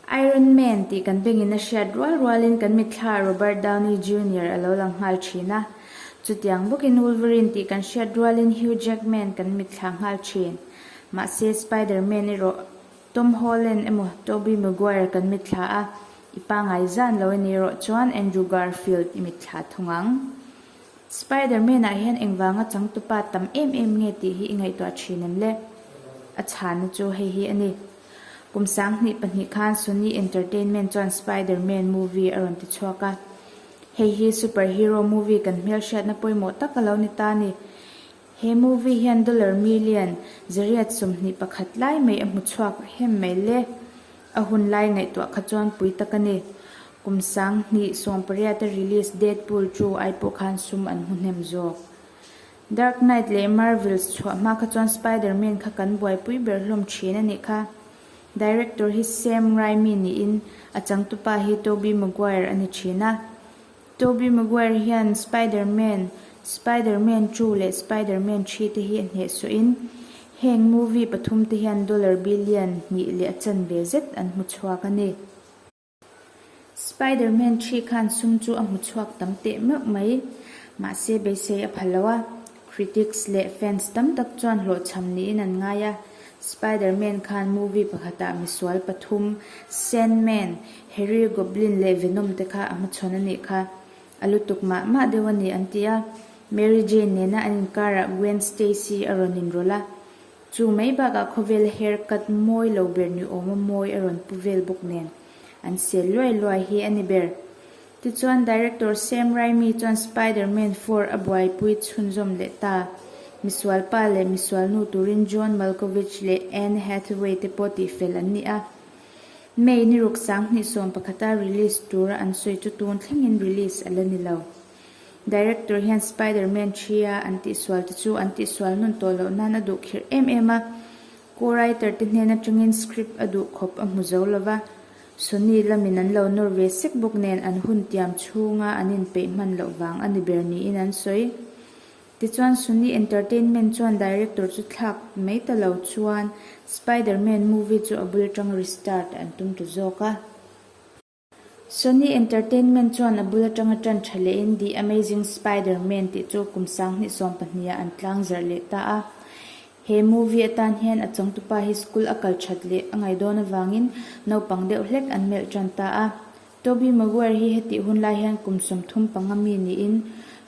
Iron Man tih kan bengin a hriat rual rualin kan mitthla Robert Downey Junior a lo lang nghal thin a. Chutiang bawkin Wolverine tih kan hriat rualin Hugh Jackman kan mitthla nghal thin. Mahse Spider-Man erawh Tom Holland emaw Tobey Maguire kan mitthla a, i pangai zan lo a nih erawh chuan Andrew Garfield i mitthla thung ang. Spider-Man ah hian engvanga changtupa tam em em nge tih hi i ngaihtuah thin em le? A chhanna chu hei hi a ni. Kum 2002 khan Sony Entertainment chuan Spider-Man movie a rawn ti chhuak a. Hei hi superhero movie kan hmelhriatna pawimawh tak a lo ni ta a ni. He movie hian dollar million 121 lai mai a hmu chhuak hem mai le. A hun lai ngaihtuah kha chuan pui tak a ni. Kum 2018 a release Deadpool 2 ai pawh khan sum an hmu hnem zawk. Dark Knight leh Marvels chhuah hma kha chuan Spider-Man kha kan buaipui ber hlawm thin a nih kha. Director hi Sam Raimi niin a changtupa hi Tobey Maguire a ni thin a. Tobey Maguire hian Spider-Man, Spider-Man 2 leh Spider-Man 3 te hi a hnehsawhin, heng movie pathum te hian dollar billion hnih leh a chanve zet an hmu chhuak a ni. Spider-Man 3 khan sum chu a hmu chhuak tam teh meuh mai, mahse beisei a pha lo a, critics leh fans tam tak chuan hlawhchham niin an ngai a. Spider-Man khan movie pakhatah misual pathum, Sandman, Harry Goblin leh Venom te kha a hmachhawn a nih kha. A lutuk mah mah deuh a ni an ti a. Mary Jane nena an inkarah Gwen Stacy a rawn inrawlh a. Chu mai bakah khawvel hair cut mawi lo ber ni awma mawi a rawn pu vel bawk nen an sel luai luai hi a ni ber. Tichuan Director Sam Raimi chuan Spider-Man 4 a buaipui chhunzawm leh ta. Misual pa leh misual nu turin John Malkovich leh Anne Hathaway te pawh tihfel an ni a. May ni ruk 2011 a release tura an sawi chu tun thlengin release a la ni lo. Director hian Spider-Man 3 a an tihsual te chu an tihsual nun tawh loh nan a duh khirh em em a. Co-writer te hnen atangin script a duh khawp a hmu zo lova. Sony lamin an lo nawr ve sek bawk nen an hun tiam chhunga an inpeih hman loh vang a ni ber niin an sawi. Tichuan Sony Entertainment chuan director chu thlak mai ta lo chuan Spider-Man movie chu a bul atang restart an tum ta zawk a. Sony Entertainment chuan a bul atanga tan tha lehin The Amazing Spider-Man tih chu kum 2012 ah an tlangzarh leh ta a. He movie atan hian a changtupa hi school a kal that leh a ngaih dawn avangin naupang deuh hlek an melh tan ta a. Tobey Maguire hi hetih hun lai hian kum 35 mi niin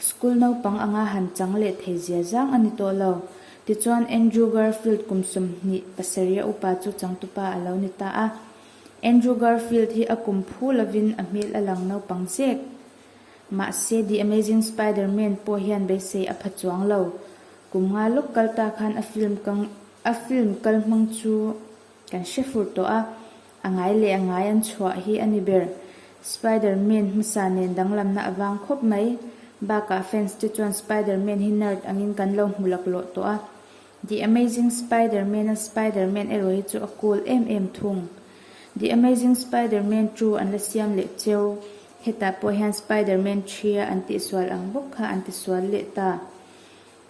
school naupang anga han chang leh thei zia zang a ni tawh lo. Tichuan Andrew Garfield kum 27 a upa chu changtupa a lo ni ta a. Andrew Garfield hi a kum phu lovin a hmel a lang naupang zek. Mahse The Amazing Spider-Man pawh hian beisei a pha chuang lo. Kum nga lawk kal ta khan a film kang a film kal hmang chu kan hre fur tawh a, a ngai leh a ngai an chhuah hi a ni ber. Spider-Man hmasa nen danglamna a vang khawp mai. Bakah fans te chuan Spider-Man hi nerd angin kan lo hmu laklawh tawh a. The Amazing Spider-Man a Spider-Man erawh hi chu a cool em em thung. The Amazing Spider-Man 2 an la siam leh cheu. Hetah pawh hian Spider-Man 3 a an tihsual ang bawk kha an tisual leh ta.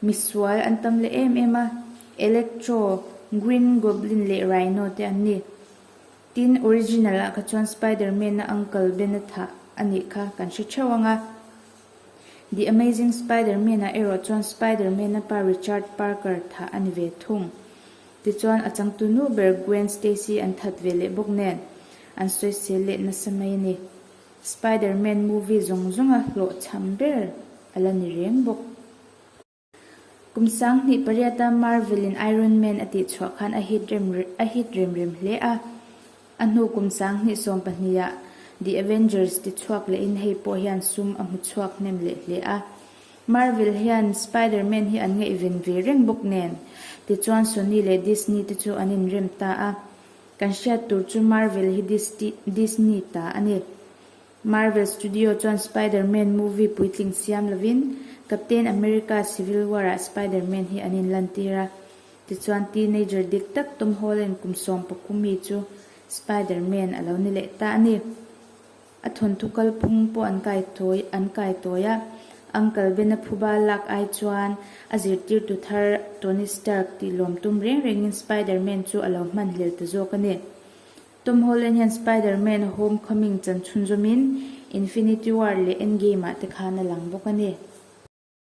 Misual an tam leh em em a, Electro, Green Goblin leh Rhino te an ni. Tin, original ah kha chuan Spider-Man a Uncle Ben a thah a nih kha kan hre theuh ang a. The Amazing Spider-Man ah erawh chuan Spider-Man a pa Richard Parker thah a ni ve thung. Tichuan a changtu nu ber Gwen Stacy an that ve leh bawk nen an sawisel leh nasa mai a ni. Spider-Man movie zawng zawnga hlawhchham ber a la ni reng bawk. Kum 2008 a Marvel in Iron Man a tihchhuah khan a hit rem a hit rem rem hle a. A hnu kum 2012 ah The Avengers tichhuak lehin hei pawh hian sum a hmu chhuak hnem leh hle a. Marvel hian Spider-Man hi an ngaihven ve reng bawk nen, tichuan Sony leh Disney te chu an inrem ta a. Kan hriat tur chu Marvel hi Disney ta a ni. Marvel Studio chuan Spider-Man movie puitling siam lovin Captain America Civil War ah Spider-Man hi an inlantir a. Tichuan teenager dik tak Tom Holland kum 13 mi chu Spider-Man a lo ni leh ta a ni. A thawnthu kalphung pawh an kai tawi an kai tawi a, Uncle Ben-a phuba lak ai chuan a zirtirtu thar Tony Stark tih lawm tum reng rengin Spider-Man chu a lo hman hlel ta zawk a ni. Tom Holland hian Spider-Man, Homecoming chan chhunzawmin Infinity War leh Endgame ah te khan a lang bawk a ni.